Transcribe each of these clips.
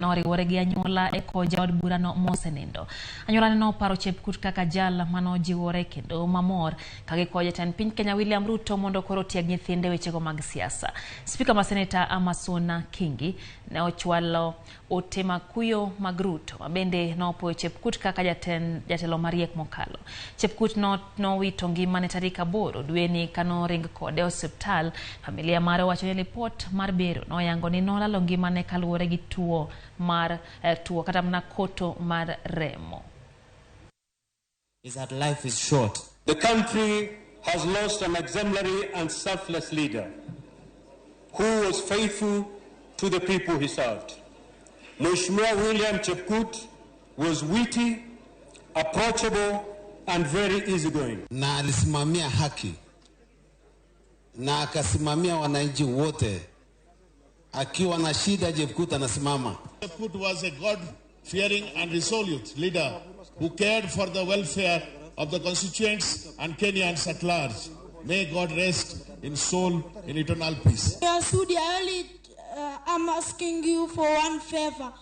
Noriwore gi anyuola e kowo jaod burano mosenindo. Anyuolane noparo Chepkut kaka jal manojiwore kendo mamor ka gikwayo jatend piny Kenya William Ruto mondo koro otieg nyithinde wechego mag siasa. Spika ma Seneta Amason Kingi ne ochwalo ote mag kuyo mag Ruto ma bende nopuoyo Chepkut kaka jatend jatelo mariek mokalo. Chepkut nowito ngimane tarik 8 dweni kanoring kode e osiptal. Familia mare owacho ni lipot mar bero noyango ni nolalo ngimane kaluwore gi tuo mar tuo kata mana koto mar remo. Is that life is short. The country has lost an exemplary and selfless leader who was faithful to the people he served. Mheshimiwa William Chepkut was witty, approachable, and very easygoing. Na alisimamia haki na akasimamia wananchi wote. Akiwa na shida, Chepkut anasimama. Chepkut was a God-fearing and resolute leader who cared for the welfare of the constituents and Kenyans at large. May God rest in soul in eternal peace. Sudi, I only am asking you for one favor.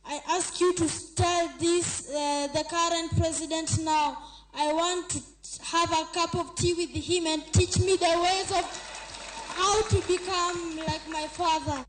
I ask you to tell this, the current president now, I want to have a cup of tea with him and teach me the ways of how to become like my father.